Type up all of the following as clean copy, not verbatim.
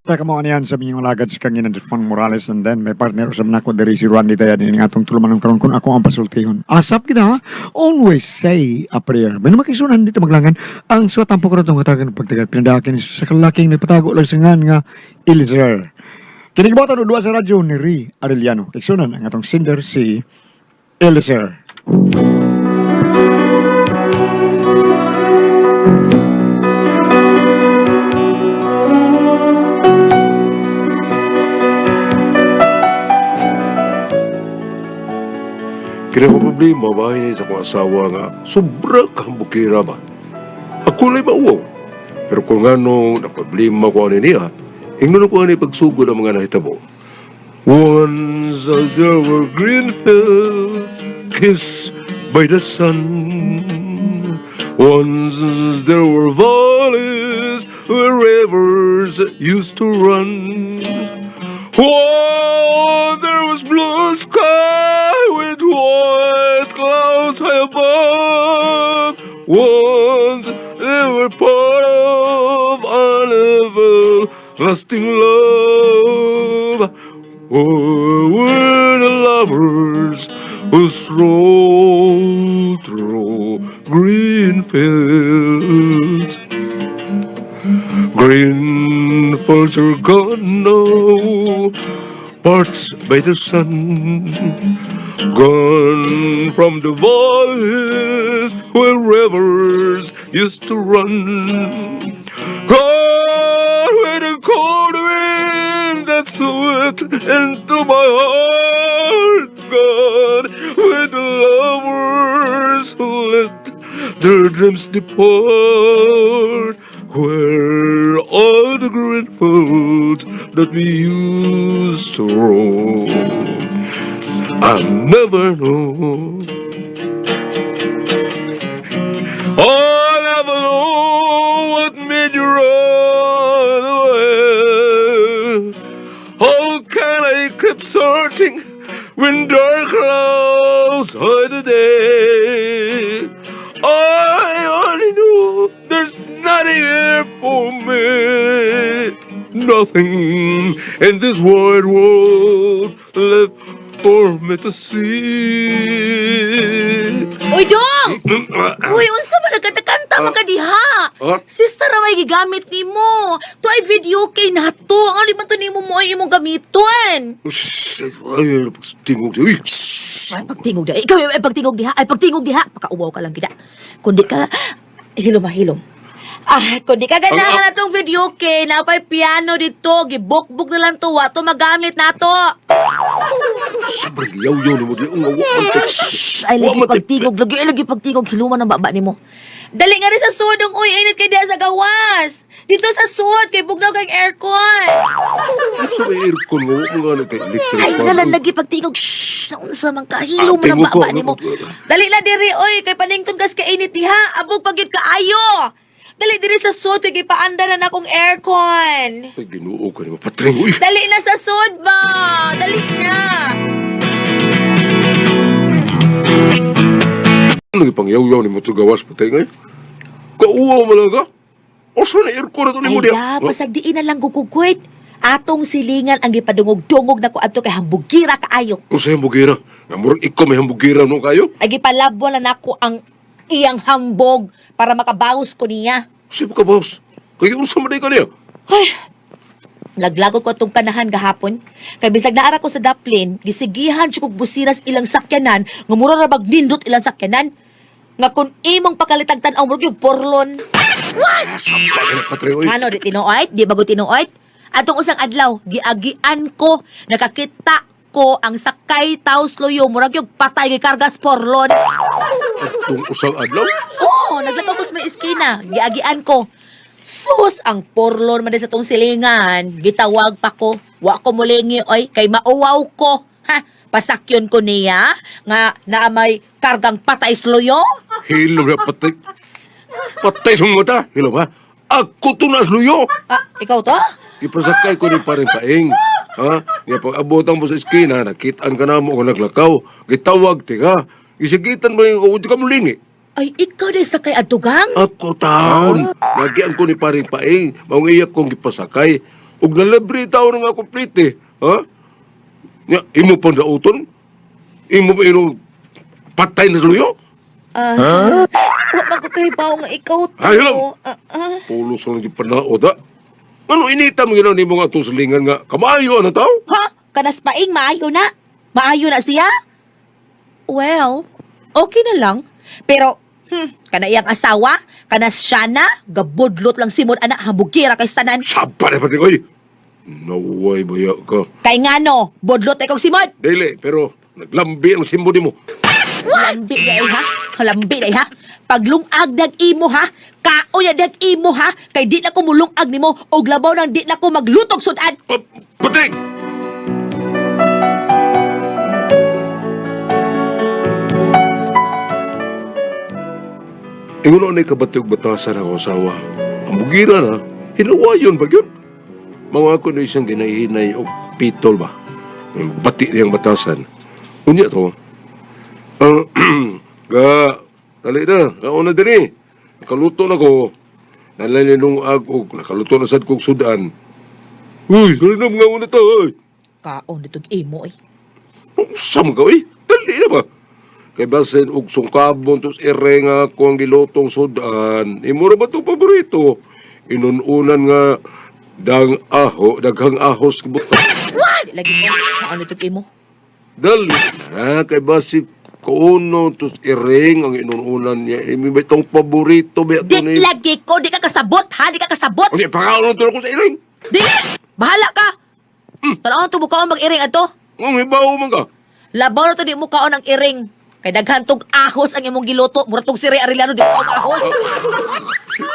Sa kamo aniyan sa minyong alagad si Kanginan Juan Morales, and then may partner usab nako diri si Randy Tayan ini atong tulumanon karon kung ako ang pasultihon. Asap kita ha. Always say a prayer. May makisunan dito maglangan ang suwat ang pagkaroon ng hatagan ng pagtagal pinadakin sa kalaking nagpatago lang sa ngan nga Eliezer. Kini gibuhatan og duwa sa radyo ni Ri Arellano. Kiksunan ang atong sender si Eliezer. Kini ko problema ba ini sa akong asawa nga sobra kahambukira ba. Ako lay mauwaw. Pero kung ano na problema ko ani niya, ingnon ko ani pagsugod ang mga nahitabo. Once there were green fields kissed by the sun. Once there were valleys where rivers used to run. Oh, there was blue sky with white clouds high above. Once they were part of an everlasting love. Oh, we're the lovers who stroll through green fields. Green fields are gone now, parched by the sun. Gone from the valleys where rivers used to run. Gone with the cold wind that swept into my heart. Gone with the lovers who let their dreams depart. Where all the green fields that we used to roam. I never know. I never know what made you run away. How can I keep searching when dark clouds hide the day? I only know there's nothing here for me. Nothing in this wide world left for me to see. Uy, Dong! Uy, unsa ba nagkatakanta man ka diha? Ah? Sister ra may gigamit nimo. To ay video kay nato. Ang di man to nimo mo ay imong gamiton. Shh, ay, tingog siya. Uy, Shh, ay pagtingog diha. Ikaw ay pagtingog diha. Ay pagtingog diha. Pakauwaw ka lang gida. Kundi ka hilom ah, hilom. Ah, kundi ka ganahan na tong video kay napay piano dito, gibukbuk na lang to, wa to magamit nato. Sobrang yaw-yaw na mo di. Ang awa man kay- Shh, ay Wa lagi man kay- pagtingog, lagi ay lagi pagtingog, hiluman ang baba nimo. Dali nga rin sa sudong, uy, init kay diha sa gawas. Dito sa sud, kay bugnaw kay aircon. Sa may aircon mo, wa mo nga na kay electric Ay, fan. nalan lagi pagtingog. Shh, naunsa man ka, hilom Ah, man ang tingog ko. baba nimo. Dali na diri, oy, kay panington kas kainit diha, abog pagid kaayo. Dali diri sa sud, kay gipaanda na nakong aircon. Ay, Ginoo ka nimo, patring. Uy, Dali na sa sud ba? Dali na. lagi pang yaw-yaw ni mo to gawas patay ngayon. Kauwaw mo lang ka. O sa na aircon na to nimo Ay diha? da, pasagdiin na lang gukukwit. Atong silingan ang gipadungog-dungog nako adto kay hambugira kaayo. O sa hambugira. Nga murag ikaw may hambugira no kayo. Ay gipalabwan na nako ang iyang hambog para makabawas ko niya. Sa ka boss. Kay unsa man day ka niya? Ay, laglago ko atong kanahan gahapon. Kay bisag naara ko sa daplin, gisigihan jud kog busiras ilang sakyanan, nga mura ra bag nindot ilang sakyanan. Nga kun imong pakalitag tan-aw murag yung porlon. Ah, Samba ka na patring. Uy. Ano, di tinuoy? Di bago tinuoy? Atong usang adlaw, giagian ko, nakakita ko ang sakay taos loyo, murag yung patay kay kargas porlon. Atong usang adlaw. Oo, naglakaw ko sa may iskina, giagian ko. Sus, ang porlon man din sa tong silingan. Gitawag pa ko, wa ko mulingi, oy, kay mauwaw ko. Ha, pasakyon ko niya, nga naamay kargang patay sloyo. Hilom na patay. Patay sa mga ta. Hilom ha. Ako to na luyo. Ah, ikaw to? Ipasakay ko ni paring paing. Ha? Nga pag abotan mo sa iskina, nakitaan ka na mo kung naglakaw. Gitawag ti ka. Isigitan mo yung kawud ka mulingi. Ay, ikaw din sakay atugang? Ako taon. Nagian ko ni paring paing. Maong iyak kong gipasakay. Ug nalibre taon nga komplete, ha? Nya, imo pang dauton? Imo pa ino patay na sa luyo? Ah, wa man ko kahibaw nga ikaw to. Ay, hello. Ah, ah. Pulos lang yung panaod, ha? Ano inita mo ginawa nimo nga itong silingan nga kamaayo ano tao? Ha? Kanas paing maayo na. Maayo na siya? Well, okay na lang. Pero, kana iyang asawa, kana siya na, gabudlot lang simon anak, hambugira kay tanan. Saba na pati koy. Naway baya ka. Kay ngano, budlot ay kong simon. Dili, pero naglambi ang simbo nimo. Lambi na ay ha? Lambi na ay ha? Paglungag dag imo ha? Kaoy na dag imo ha? Kay di na ko mulungag nimo og labaw nang di na ko maglutog sudan. Ah, Patrick! Ingon na kabatog batasan ako asawa. Ang bugira na, hilawayon ba yun? Mga ako na isang ginahinay o pitol ba? Ang Bati niyang batasan. Unya to. Ah, ga, dali na, kauna diri. Nakaluto na ko. Nalalinong ag og nakaluto na sad kog sudan. Uy, dali na mga una to, oy. Kaon ditog imo eh. Sam ka, uy. Dali na ba? Kay basin og sungkabon tos ere nga ko ang gilotong sudan. Imo ra ba to paborito? Inununan nga dang aho, daghang ahos kabuta. Di lagi ko. Kaon ditog imo. Dali na, kay basi kuno tos ireng ang inununan niya. Imo ba itong paborito ba ito Di ni? lagi ko, di ka kasabot ha, di ka kasabot. Hindi, pakaon to ako sa iring. Di! Bahala ka! Tanaw to mukaon mag-iring ato. Ang hibaw man ka. Labaw na to di mo kaon ang iring. Kay daghan tog ahos ang imong giluto. Mura tog si Ray Arellano di kaon ahos.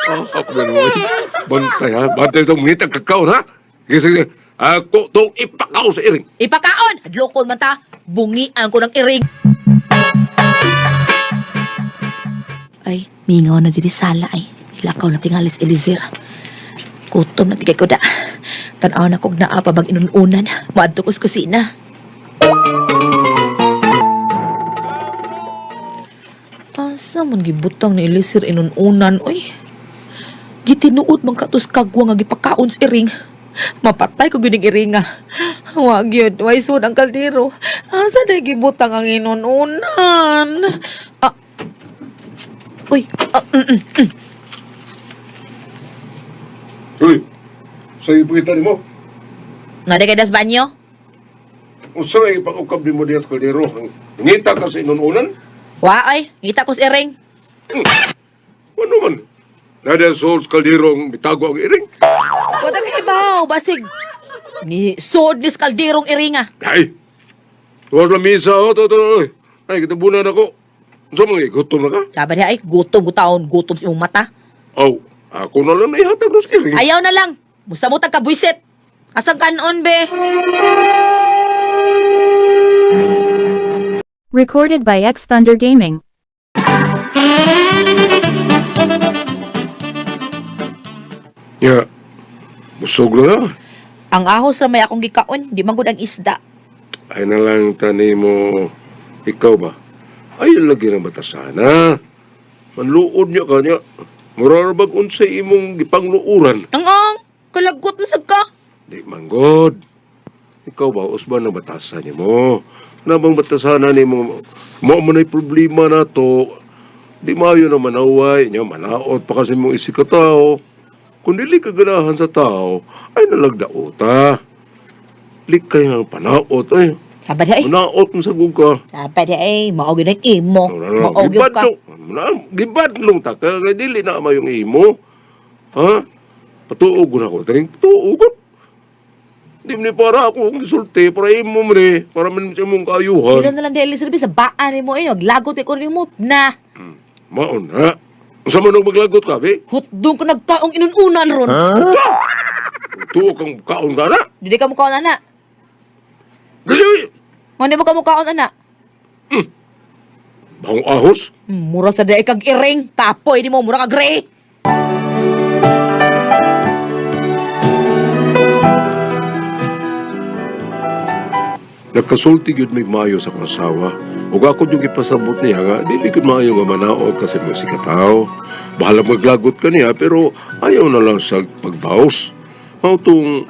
Ah, ako na naman. Bantay ha, bantay itong ngitang kakaon ha. Sige, sige. Ako tong ipakaon sa iring. Ipakaon! Hadlokon man ta. Bungian ko ng iring. Ay, mingaw na diri sala ay. Lakaw na tingalis Elizir. Gutom na gigay ko da. Tanaw na kog naa pa bang inununan. Maadto ko sa kusina. Asa man gibutang ni Elizir inununan, oy. Gitinuod man katos kagwa nga gipakaon sa iring. Mapatay ko gining iring ah. Wa gyud, way sud ang kaldero. Asa day gibutang ang inununan? Ah. Uy, ah, Uy, sa ipakita nimo. Nga day kay das banyo? Unsa may ipakukab nimo diha sa kaldero? Ngita ka sa inununan? Wa ay, ngita ko sa iring. Ano man? Nada sa kaldero ang bitago ang iring. Wala kay ibaw, basig. Ni sod ni kalderong iring ah. Ay! Tuwas lang misa, oh, to, to, oy. Ay, kitabunan ako. Unsa man gutom na ka? Sabi niya ay, gutom gutaon, gutom sa imong mata. Aw, ako na lang naihatag sa iring. Ayaw na lang. Musta mo tag kabuisit. Asang kanon be? Recorded by X Thunder Gaming. Ya, busog na na. Ang ahos ra may akong gikaon, di man gud ang isda. Ay na lang tani mo, ikaw ba? Ay lagi ng batasana. Manluod niya ka niya. Mura bag unsa imong gipangluuran. Ang ang, kalagot man sad ka. Di man god. Ikaw ba, usban ang batasan niya mo? Nabang batasana ni mo, mo mo na'y problema na to. Di maayo na manaway niya, manaot pa kasi mong isik ka tao. Kung dili ka ganahan sa tao, ay nalagdaota. Likay ng panaot, ay. Sabi niya ay, Manaot mo sa ka. sabi niya ay, mao gyud ang imo. Mao gyud ka. Gibadlong ta ka, kay dili na mayong imo. Ha? Patuog na ako. Taning patuog. Di mo ni para ako ang gisulti, para imo mo ni, para man sa imong kaayuhan. Ilo na lang dahil service sa baan nimo eh, naglagot ko nimo na. Maon ha? Unsa man og maglagot ka, be? Hutdong ko nagkaong inununan ron. Tuog kang kaon ka na. Dili ka mukaon ana. Dili! oy. Ngano mo ka mukaon ana? Bahong ahos. Mura sa dai kag iring, kapoy nimo mura ka gray. Nagkasulti gyud mig maayo sa akong asawa. Ug ako yung gipasabot niya nga dili gyud maayo nga manaog kasi mo si katao. Bahala maglagot ka niya pero ayaw na lang sa pagbaos. Mao tong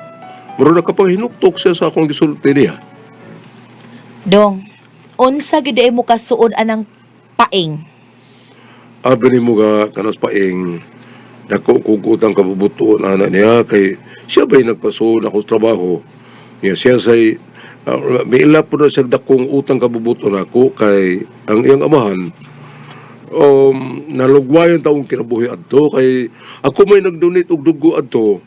Mura nakapanghinuktok siya sa akong gisulti niya. Dong, unsa gid mo kasuod anang paing? Abi nimo nga kanas paing dako kog utang kabubutuon ana niya kay siya ba'y nagpasuon ako sa trabaho. Niya siya say may ila po na siya dakong utang kabubutuon ako kay ang iyang amahan nalugwayan taong kinabuhi adto kay ako may nagdonate og dugo adto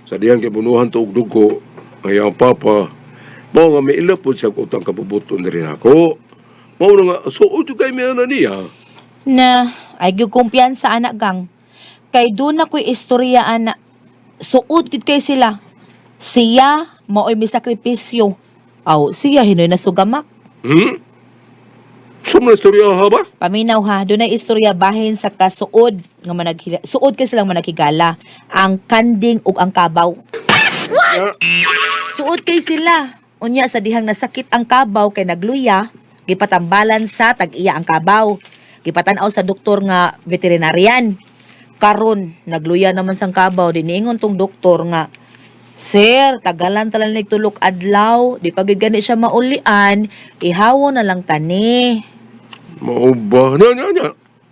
sa diyang kibunuhan to og dugo ang iyang papa mao nga may ila po siya utang kabubutuon diri nako mao na nga suod jud kay mi ana niya. Na, ay gyud kumpiyansa anak gang. Kay doon na ko'y istorya ana. Suod gid kay sila. Siya mao'y may sakripisyo. Aw, siya hinoy na sugamak. Hmm? Sa mga istorya ha ba? Paminaw ha, doon ay istorya bahin sa kasuod nga managhila, suod kay silang managhigala, ang kanding ug ang kabaw. What? Suod kay sila. Unya sa dihang nasakit ang kabaw kay nagluya, gipatambalan sa tag-iya ang kabaw. Gipatan-aw sa doktor nga veterinarian. Karon nagluya naman sang kabaw, diniingon tong doktor nga, "Sir, tagalan talan nig tulok adlaw, di pa gid gani siya maulian, ihawo na lang tani." Mao ba? Nya, nya, nya.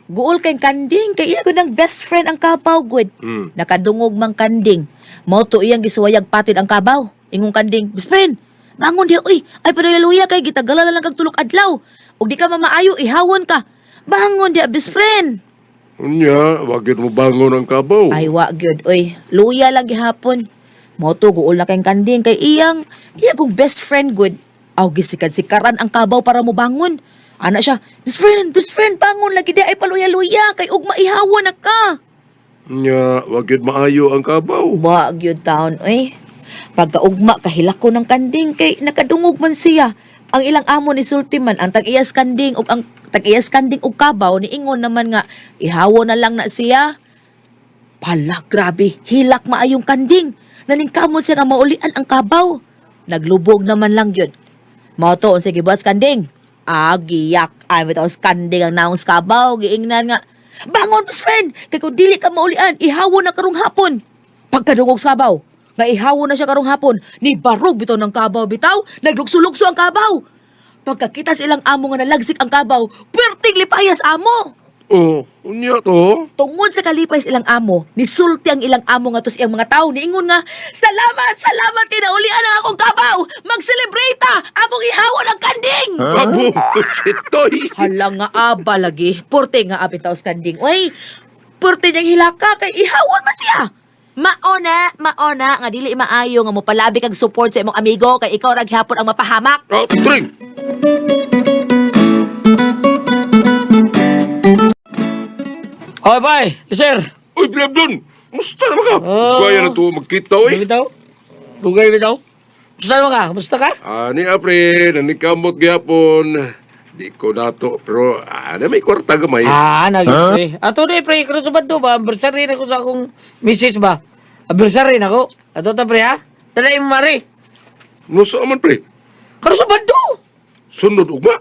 Guol kay kanding kay iya gud ang best friend ang kabaw gud. Nakadungog mang kanding. Mao to iyang gisuwayag patid ang kabaw. Ingong kanding, "Best friend, bangon diha uy. Ay pero luya kay gitagala na lang kag tulok adlaw. Ug di ka mamaayo, ihawon ka. Bangon diha, best friend." Unya, wagit mo bangon ang kabaw. Ay wa gyud uy. Luya lang gihapon. Mao to guol na kay kanding kay iyang iya kong best friend gud. Aw gisikad-sikaran ang kabaw para mo bangon. Ana siya, Best friend, bangon lagi di ay paluya-luya kay ugma ihawon na ka." Unya, wagit maayo ang kabaw. Wa gyud taon oy. Pagkaugma kahilak ko ng kanding kay nakadungog man siya. Ang ilang amo ni sulti man ang tag-iyas kanding ug ang tag-iyas kanding ug kabaw niingon naman nga ihawo na lang na siya. Pala, grabe, hilak maayong kanding. Naningkamot siya nga maulian ang kabaw. Naglubog naman lang yun. Mao to unsay gibuhat sa kanding. Ah, giyak. Ay, bitaw sa kanding ang naong sa kabaw. Giingnan nga, "Bangon, best friend! Kay kung dili ka maulian, ihawo na karong hapon." Pagkadungog sa kabaw, nga ihawo na siya karong hapon, ni barog bitaw ng kabaw bitaw, naglukso-lukso ang kabaw. Pagkakita sa ilang amo nga nalagsik ang kabaw, puwerteng lipayas amo. Oh, unya to. Tungod sa kalipay sa ilang amo, nisulti ang ilang amo nga to sa iyang mga tao, niingon nga, "Salamat, salamat kay naulian ang akong kabaw! Mag-celebrate ta! Akong ihawon ang kanding!" Abo, sitoy. Hala nga aba lagi, porte nga apin taos kanding. Uy, porte niyang hilaka kay ihawon man siya! Maona, maona, nga dili maayo nga mopalabi kag support sa imong amigo kay ikaw ra gihapon ang mapahamak. Oh, drink. Oy, bay, sir. Uy, Blabdon! Musta na ba ka? Oh. Kaya na to magkita, uy. Bitaw. Dugay bitaw. Musta naman ka? Musta ka? Ani, apre, nanikamot gyapon. Di ko nato, pero ana may kwarta gamay. Ah, nagis pre. Ato di pre, karon sa bando ba? Anniversary na ko sa akong misis ba? Anniversary na ko. Ato ta pre ha? Dala mo mari. No sa man, pre. Karon sa bando. Sunod ugma.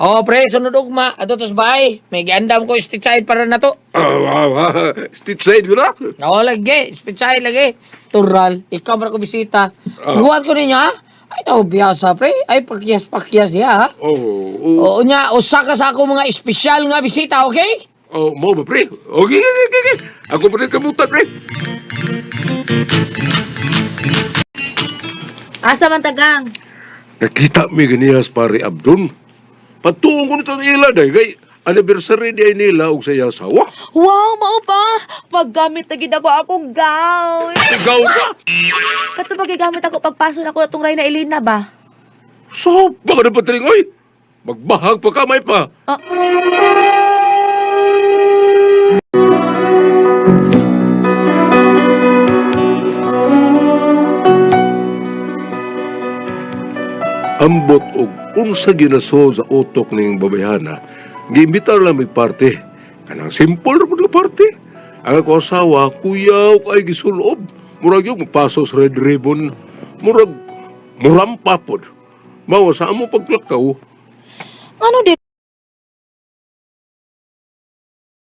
Oh, pre, sunod ugma. Ato tas bahay. May giandam ko stitch side para na to. Ah, ah, ah, stitch side ko na. Oo, lagi. Stitch side lagi. Tural. Ikaw man ko bisita. Ah. Buhat ko ninyo ha? Ay, tao biyasa pre. Ay, pakyas-pakyas diya ha. Oh, oh, Oo niya, usa ka sa ako mga espesyal nga bisita, okay? oh, mo ba, pre? Okay, okay, okay, okay. Ako pa rin kamutan, pre. Asa man tagang? Nakita mi ganihas pare Abdon. Patuong ko nito ila day kay anniversary day nila og sa iyang asawa. Wow, mao pa! Paggamit na gid ako akong gown. Ikaw ka. Kato ba gigamit ako pagpaso na ko atong Reyna Elena ba? So, baka na patring oy. Magbahag pa kamay pa. Ah. Ambot og unsa ginaso sa utok ning babayhana, giimbitar lang mig parte. Kanang simple ra pud nga parte. Ang ako asawa, kuyaw kay gisulob. Murag yung paso sa red ribbon. Murag murampa pod. Mao sa amo pagplakaw. Ano di?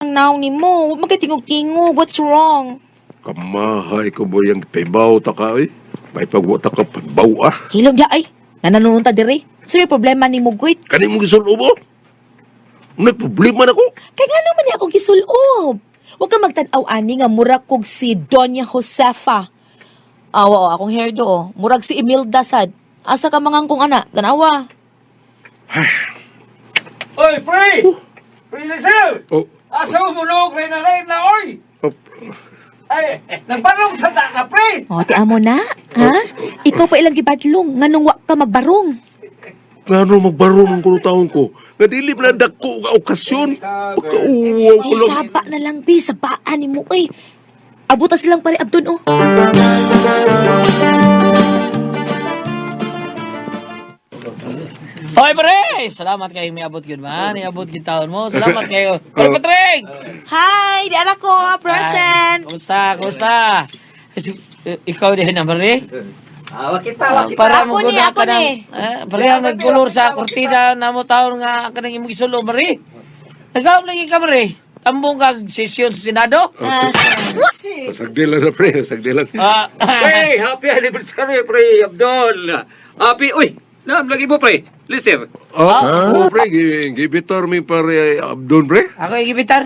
Ang naong ni mo, huwag magkatingog-tingog. What's wrong? Kamahay ko boy ang pibaw ta ka oy. May pagwata ka pagbawa. Hilom diha ay. Nananunta diri. So may problema ni mo guit. Kani mo gisulob oh. May problema na ko. Kay ngano man niya akong gisulob. Huwag ka magtan-aw ani nga murag kog si Doña Josefa. Awa oh, akong hair do oh. Murag si Imelda sad. Asa ka mangangkong ana? Tanawa. Oy, pre! Pre Cecil! Oh, Asa mo mulog rin na rin na, oy! oh, Ay, nagbarong sa ta ka, pre! O, ti amo na. Ha? Ikaw pa ilang gibadlong nganong wa ka magbarong. ngano magbarong ang kuno taon ko. Nga dili man na dako nga okasyon. Pagkauwaw ko Ay, lang. saba na lang, bi. Sabaan ni mo, oy. Abutan silang pare Abdon, oh. Oy, pre! Salamat kayo may abot yun, man. Iabot yun taon mo. Salamat kayo. Pre Patrick! Hi, di anak ko. Present. Ay, kumusta? Kumusta? Ikaw din na, pre? Ah, wakita, wakita. Para Ako mo ni, guna ako ka ng... ni. Eh, pareha nagkulor sa kurtina na mo taon nga kanang imong gisulo, pre. Nagkaon lagi ka, pre. Tambong kag sesyon sa Senado. Ah, Sagdi lang na pre, sagdi lang. Ah, Pre, happy anniversary, pre, Abdul! Happy, uy! Naam, lagi mo, pre. Listen. Ah, oh, pre, gibitar mi pare Abdon pre. Ako igibitar.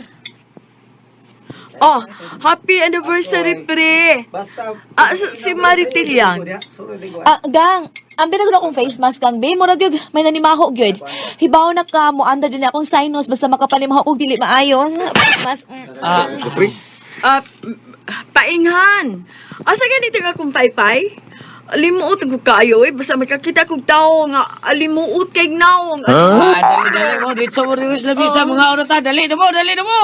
Oh, happy anniversary, pre. Ah, si Maritel yan. Ah, gang. Ang binagod akong face mask kang be. Murag yun, may nanimaho gyud. Hibaw na ka mo anda din akong sinus basta makapanimaho kog dili maayo. Mas Ah, Sa pre. Ah, painghan. Asa ganito nga kung paypay? Limuot ko kayo eh. Basta makakita kog tao nga alimuot kay naong. ah, dali, dali mo. Dito mo rin sa lamisa. Mga oras ta. Dali na mo, dali na mo.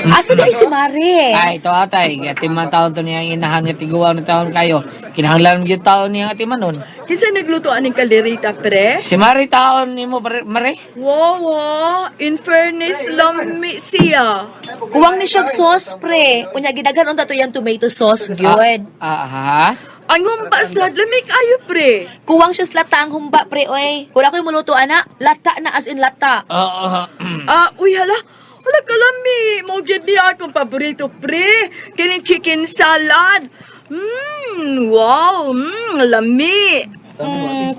Asa di ay si Mare? Ay, ito atay. Atiman taon to niya ang inahan nga tiguaw na taon kayo. Kinahanglan gyud taon niya ang atiman nun. Kinsa nagluto aning kaldereta, pre? Si Mari taon nimo pare, Mari. Wow, wow. In fairness, lami siya. Kuwang ni siyag sauce pre. Unya gidaghan unta to yang tomato sauce gyud. Ah, ha? Ang humpa sad, lami kayo, pre. Kuwang siya sa lata ang humba pre oy. Kung ako'y muluto ana, lata na as in lata. Oo. Ah, uy, hala. Hala kalami. Mo gyud niya akong paborito, pre. Kining chicken salad. Wow. Lami.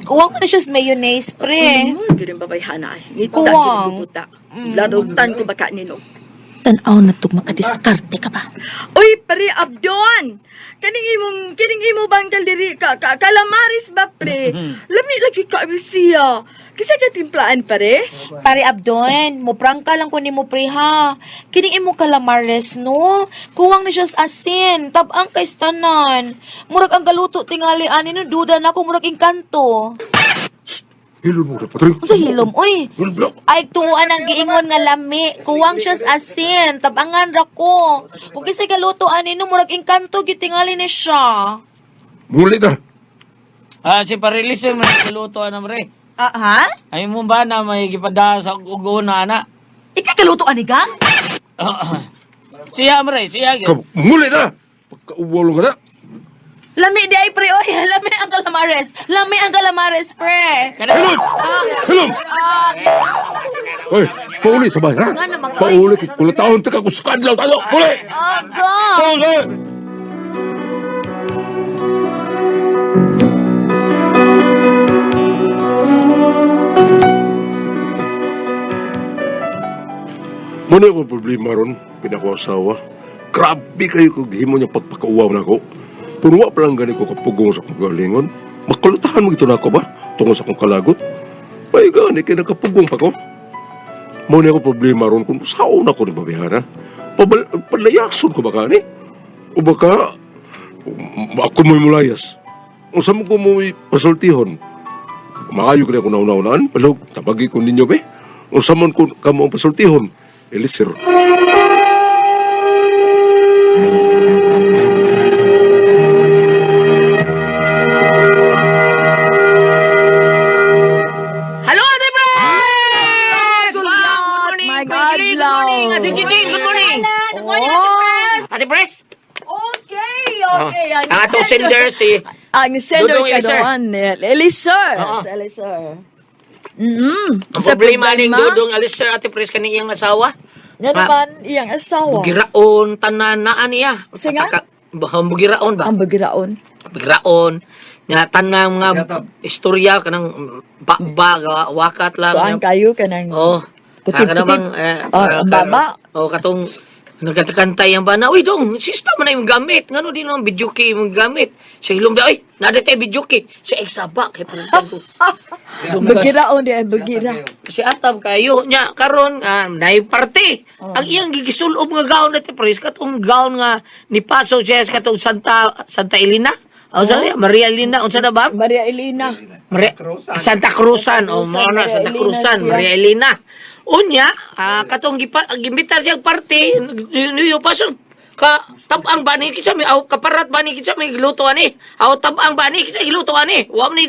Kuwang mo na siya sa mayonnaise pre. Ganun ba hana? Ngita, Kuwang. ginuguta. Larutan ko baka nino. Tan-aw na tug makadiskarte ka ba? Uy, pare Abdon! Kaning imo bang kaldiri ka calamaris ba pre? Lami lagi ka siya. Kasi ka timplaan pare? Pare Abdon, mo prangka lang ko nimo pre ha. Kining imo calamares no. Kuwang ni siya sa asin, tab-ang kay tanan. Murag ang galuto tingali ani no duda na ako murag engkanto. Hilon mo na patring. Unsa hilom oy? Hilon mo. Ay tuan ang giingon nga lami, kuwang siya sa asin, tabangan ra ko. Kung kisay galuto ani no murag engkanto gyud tingali ni siya. Muli ta. Ah, si Parilis may luto ana Mari. Ah, ha? Ay mo ba na may gipada sa ugo na ana? Ikaw galuto ani gang? Ah, siya Mari, siya gyud. Ka muli ta. Pagkauwaw lang ka na. Lami di ay pre oy, lami ang calamares. Lami ang calamares pre. Kana Hilon! Hilon! Hoy, pauli sa bahay, ha? Nga naman, oy. Pauli kay kulataon ta ka kung skandal tayo. Pauli! Ah, gang. Pauli! Muna akong problema ron, pinakuasawa. Grabe kayo kung himo niya pagpakauwaw na ako. Punwa pa lang gani ko kapugong sa akong galingon. Makulutahan mo ito na ako ba? Tungo sa akong kalagot. Ay gani kay nakapugong pa ko. Muna ako problema ron kung saan ako ni babihara. Palayason ko ba kani? O baka ako mo'y mulayas. Unsa mo ko mo'y pasultihon? Maayo ko na ako nauna-unaan. Palog, tabagi ko ninyo be. Unsa man ko kamo ang pasultihon? Elisir. Hello, Ate Pres! Good Wow, good morning. My Kuya Jilly, Good morning. Ate Chichi, good morning. Good morning, Ate Pres. Ate Pres! Okay, okay. Ang atong sender si Ang sender Dudong Eliser. ka doon. Eliser. Oo. Eliser. Ang Sa problema ning Dudong Alistair, Ate Pres, kani iyang asawa. Nga naman, iyang asawa. Bugiraon, tanan naan niya. Sige nga. Bugiraon ba? Ang bagiraon. Bugiraon. Nga tanang mga istorya kanang ba wakat lang. Kuan kayo kanang Oh. Kutip-kutip. Ah, kanang, eh, Ah, ang baba. Oh, katong nagkatakantay ang bana. Uy, dong, sista man na yung gamit. Ngano di naman video kay yung gamit. Sa ilong ba, uy, nada tayo video kay. Sa eksaba kay palitan ko. Bagiraon di ay bagira. Si Atab kayo nya karon nay parte. Oh. Ang iyang gigisulob nga gown na pres katong gown nga ni Paso siya sa katong Santa Santa Elena. Unsa na Maria Elena unsa na ba? Maria Elena. Maria Santa Cruzan o mao na Maria Santa Elena Cruzan siya. Maria Elena. Unya katong gipa, gimbitar siyang parte niyo paso ka tabang ba ni kinsa may aw kaparat ba ni kinsa may giluto ani aw tabang ba ni kinsa giluto ani wa man ni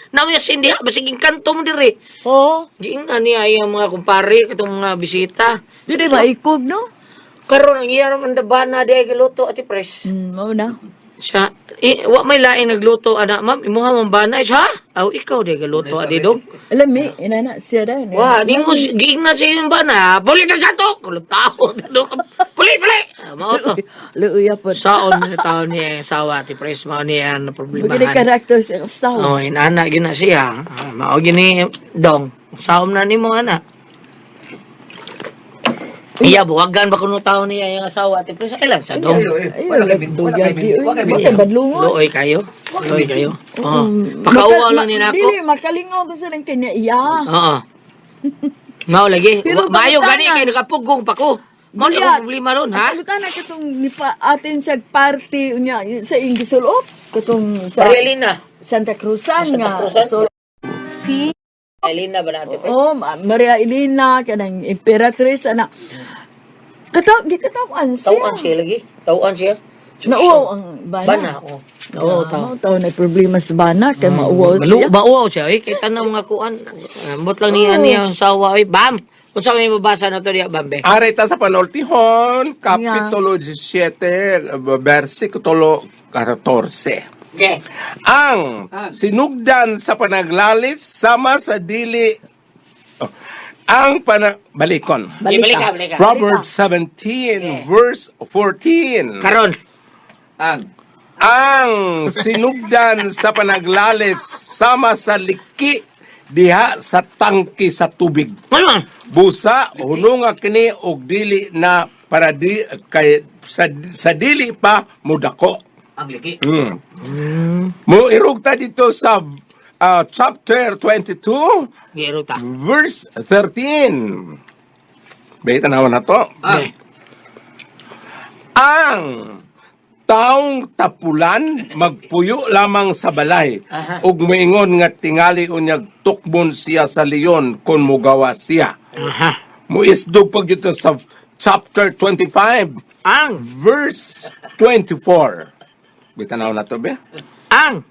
nawya sindi basig kanto mo diri. Oh, Giingnan niya ang mga kumpare, katong mga bisita. di di maikog no? Karon ang iya raman dabana di ay giluto, Ate Pres. Mao na. Siya, eh, wa may laing nagluto, ana, ma'am, imuha mong bana. Siya, ha? Aw, ikaw di giluto, adi dong. Alam mi, inana siya da. Wa, ningon, giingnan siya yung bana. Buli ka sa to! Kulong tao, tanong ka. Buli, buli! Ah, mao to. Luuya po. Saon ni tao niya ang asawa, Ate Pres, mao niya ang Bagay problemahan. karakter sa asawa. Oh, inana gyud na siya. Ah, mao gini dong. Saom na nimo ana. Iya buwagan ba kuno taon niya yung asawa, Ate Pres? Ay lang sa dong. Ay, wala dugagi. Uy, bakit badlungon? Luoy kayo. Luoy kayo. Oh. Pakauwaw lang ni nako. Dili, makalingaw ko sa nang kanya iya. Oo. Mao lagi. Pero Maayo pangutana. gani kay nakapugong pa ko. Mao ni Buya. akong problema ron, ha? Ang na katong nipa atin sa party unya sa Ingisulop katong sa Maria Elena. Santa Cruzan Santa nga. Cruzan. So, Elena ba na, Ate Pres? oh, Maria Elena kanang Imperatrice ana. Kataw gi katawan siya. Tawaan siya lagi. Tawaan siya. Nauwaw ang bana. Bana, oh. Nauwaw Ah, tao. mao taw na problema sa bana kay mauwaw Malu siya. mauwaw siya eh kay tanang mga kuan. Ambot lang niya niya ang sawa oy. Bam. Unsa may mabasa na to diya bam be? Aray ta sa panultihon, Kapitulo 17, versikulo 14. Okay. Ang sinugdan sa panaglalis sama sa dili oh, ang pana balikon. Balik ka, balik ka. Proverbs 17 verse 14. Karon. Ang sinugdan sa panaglalis sama sa liki diha sa tangki sa tubig. Ano man? Busa hununga kini og dili na para di kay sa dili pa mudako. Ang liki. Mo irog ta dito sa chapter 22 Giro ta. verse 13. Bay tanawan na to. Ah. Ang taong tapulan magpuyo lamang sa balay ug moingon nga tingali unyag tukbon siya sa leon kon mogawa siya. Aha. Muisdog pag dito sa chapter 25 Ang verse 24. Bitanaw na to be. ang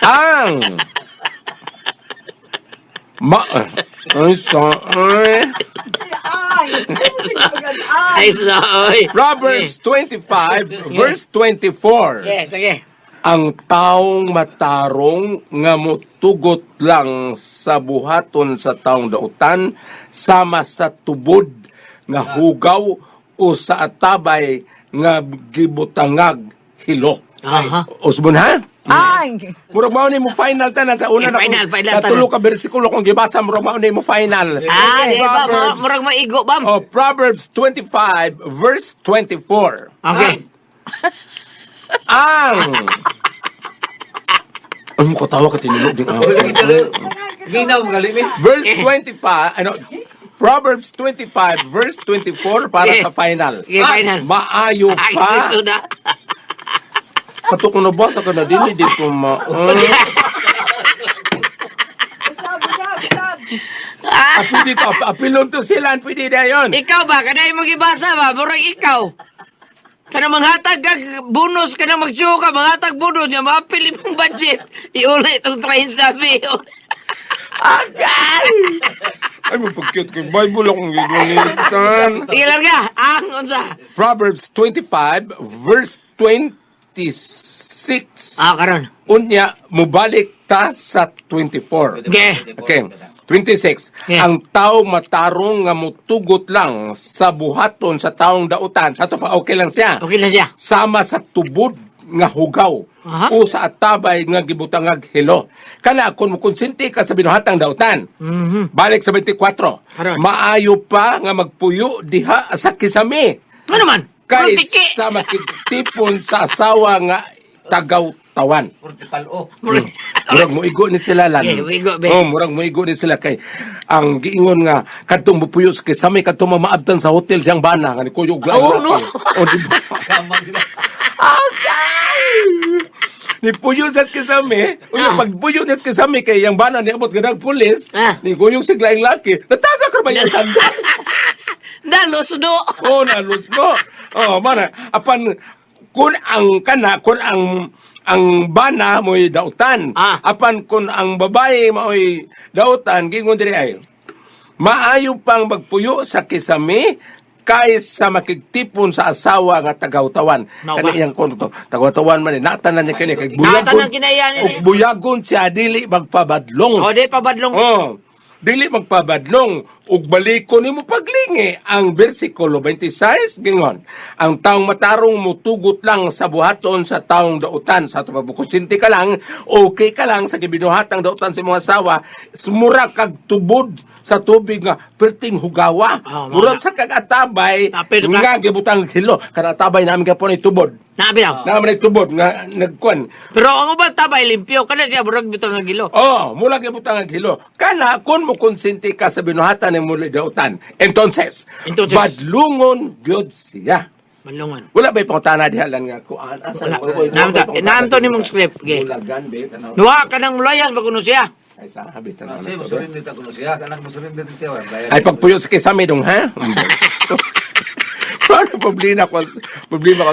Ang ma ay sa ay. Ay, ay sa oy. Proverbs 25 verse 24. Okay, sige. Ang taong matarong nga motugot lang sa buhaton sa taong dautan sama sa tubod nga hugaw o sa atabay nga gibutangag hilo. Aha. Usbon ha? Ay. Murag mao ni mo final ta na sa una Eh, na final, final sa ta na. tulo ka bersikulo kung gibasa murag mao ni mo final. Ah, di ba? Proverbs, Murag maigo bam. oh, Proverbs 25 verse 24. Okay. Ang Ano ko tawa ka tinulog din ako. Ginaw mga limi. Verse 25, ano, Proverbs 25 verse 24 para Okay. sa final. Okay, final. Maayo Ay, pa. ito na. Kato kung nabasa ka na dili dito ma. Usab, usab, usab. Ah, Pwede to, apilon to sila, pwede na yun. ikaw ba? Kanay mo gibasa ba? Murag ikaw. Kana manghatag kag bonus kana mag-show ka manghatag bonus nya maapil imong budget. Iuli itong 30 mil. Agay! Ay, mapag-cute kay Bible akong gagamitan. Sige larga. Ang unsa? Proverbs 25 verse 26. Ah, karon. Unya, mubalik Ta sa 24. Okay. Okay. 26. Yeah. Ang taong matarong nga mutugot lang sa buhaton sa taong dautan. Sa ato pa okay lang siya. Okay na siya. Sama sa tubod nga hugaw o sa atabay nga gibutangag hilo. Kana kung mukonsente ka sa binuhatang dautan. Balik sa 24. Karon. Maayo pa nga magpuyo diha sa kisami. Ano man? Kay Tiki. sa makigtipon sa asawa nga tagaw-tawan. Murag moigo ni sila lan. Yeah, moigo, be. Oh, murag moigo ni sila kay ang giingon nga kadtong mupuyo sa kisami kadtong mamaabtan sa hotel siyang bana nga ni kuyog lang. Oh, no. Oh, di ba? Okay! Ni puyo sa kisami, unya pagpuyo niya sa kisami kay yang bana ni abot gadag pulis, ni kuyog sig laing laki. Nataga ka ba yung sandal? Dalos do. Oh, nalus no. Oh, mana apan kun ang kana kun ang bana mo'y dautan. Apan kun ang babae mo'y dautan, gingon diri ay maayo pang magpuyo sa kisami kaysa makigtipon sa asawa nga tagawtawan. Mao ba? Kani iyang konto. Tagawtawan man ni natanan niya kani kay buyagon. Natanan kinaya niya ni. Ug buyagon siya dili magpabadlong. O di pabadlong. Oh. Dili magpabadlong ug baliko nimo paglingi ang bersikulo 26 gingon. Ang taong matarong mutugot lang sa buhaton sa taong dautan sa ato pagbukusinti ka lang, okay ka lang sa gibinuhatang dautan sa imong asawa, mura kag tubod sa tubig nga perting hugawa. Oh, mao Murag na. sa kag atabay Apil ka. nga gibutang hilo kana atabay namin gapon ay tubod. Nabi daw. Namin ay tubod nga nagkuan. Pero ang uban tabay limpyo kana siya murag bitang nga gilo. Oh, mula gibutang ang hilo. Kana kun mo konsente ka sa binuhatan ng muli dautan. Entonces, Entonces. badlungon gyud siya. Manlungon. Wala ba'y pangutana diha lang nga kuan? Asa Wala. wala ba'y Naam pangutana to nimong script. Okay. Mulagan be tanaw. Duha ka nang mulayas ba kuno siya? Ay sa abi tanaw Kasi na to, be. musurrender ta kuno siya, kanak musurrender siya. Ay pagpuyo sa kisami dong ha. Paano problema ko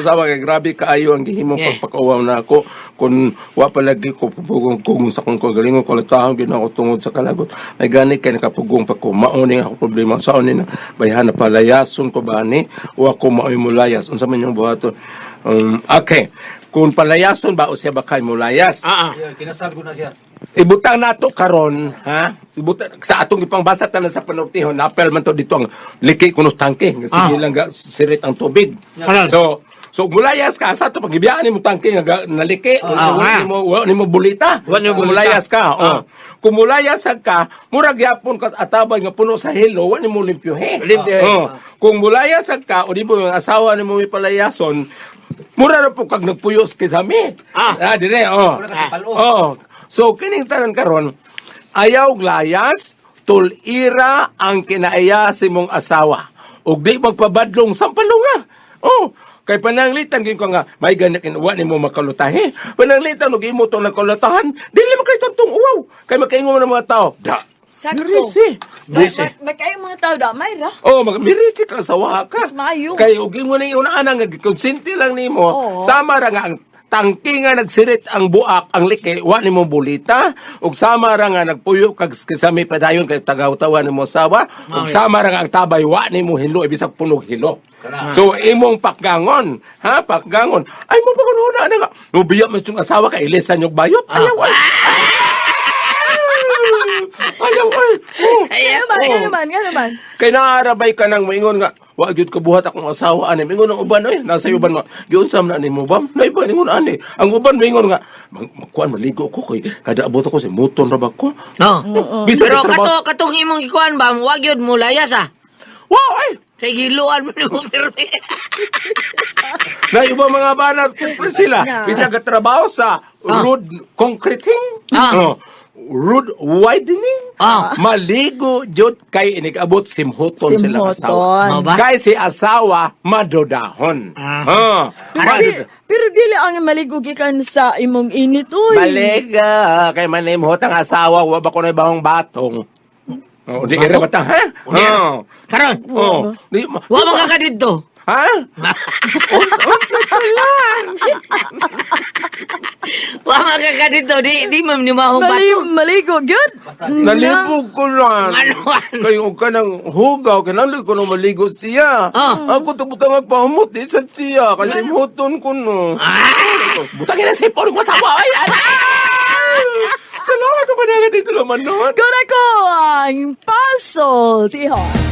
sa kay grabe kaayo ang gihimong pagpakauwaw na ako kung wa palagi ko pugong kung sa kong kagalingon ko latahon gyud ako tungod sa kalagot may gani kay nakapugong pa ko mao ni ako problema sa ni na bayhan na palayason ko ba ni o ako maoy mulayas unsa man yung buhaton okay kung palayason ba o siya ba kay mulayas. Ah. Kinasal ko na siya. Ibutang nato karon, ha? Ibutang sa atong ipangbasa tanan sa panultihon, napel man to dito ang liki kunos tangke. Sige lang ga sirit ang tubig. Karon. So mulayas ka sa ato pagibiyaan nimo tangke nga naliki, wala nimo wala nimo bulita. Wala nimo Kung bulita. mulayas ka, oh. Kung mulayas ka, murag gyapon ka atabay nga puno sa hilo, wala nimo limpyohe. Limpyohe. Oh. Kung mulayas ka, o di mo yung asawa nimo may palayason, mura ra po kag nagpuyos kay sami. Ah, dire, oh. Oh. So kining tanan karon, ayaw layas, tulira ang kinaaya sa imong asawa. Ug di magpabadlong sampalunga. Oh, kay pananglitan gyud ko nga may gani kinuwa nimo makalutahe. Pananglitan og imo tong nakalutahan, dili man kay tantong uwaw. Kay makaingon man ang mga tao. Da. Sakto. Mirisi. Magkayo mga tao da, may ra. Oh, mirisi ka sa ka. Mas maayo. Kay og ingon ning una nga gikonsente lang nimo. Oo. Sama ra nga ang tangki nga nagsirit ang buak ang liki wa nimo bulita ug sama ra nga nagpuyo kag kisami padayon kay tagaw-tawa nimo sawa ug sama ra nga ang tabay wa nimo hilo ibig punog hilo. So imong pakgangon, ha, pakgangon. Ay mo pa kuno na nga. Mubiya man siyang asawa kay ilisan yung bayot. Ayaw ay. Ayaw ay. Oh. Nga naman, nga naman, nga naman. Kay naarabay ka nang moingon nga wa gyud kabuhat akong asawa ani mingon ang uban oy nasa uban mo giunsa man ani mo bam na iba ningon ani ang uban moingon nga magkuan maligo ko kay kada abot ako sa moton ra ba ko. No. Bisan Pero ka trabaho- kato katong imong ikuan ba, wa gyud mulayas ah. Wow ay Kay giluan mo nimo pirmi. Na iba mga banat pre sila bisan ka trabaho sa road concreting. Oh, road widening. Maligo jud kay inigabot simhuton sila asawa. Mao ba? Kay si asawa madodahon. Ah. Pero dili ang maligo gikan sa imong init, uy. Baliga, kay manimhot ang asawa, wa ba ko na ibang batong. Oh, di ira bata, ha? Oh. Karon. Oh. Di, Wa man ka didto. Ha? Unsa ka lang? Wa man ka didto, di man ni mahong bato. Maligo, gyud. Nalibog ko lang. Ano? Kay og ka ng hugaw, kinahanglan ko na maligo siya. Ako to butang agpahumot, di sad siya. Kasi muton ko no. Butang ina sipon ko sa ay, ay, ay! tulumanon. Kung ako ang pasultihon.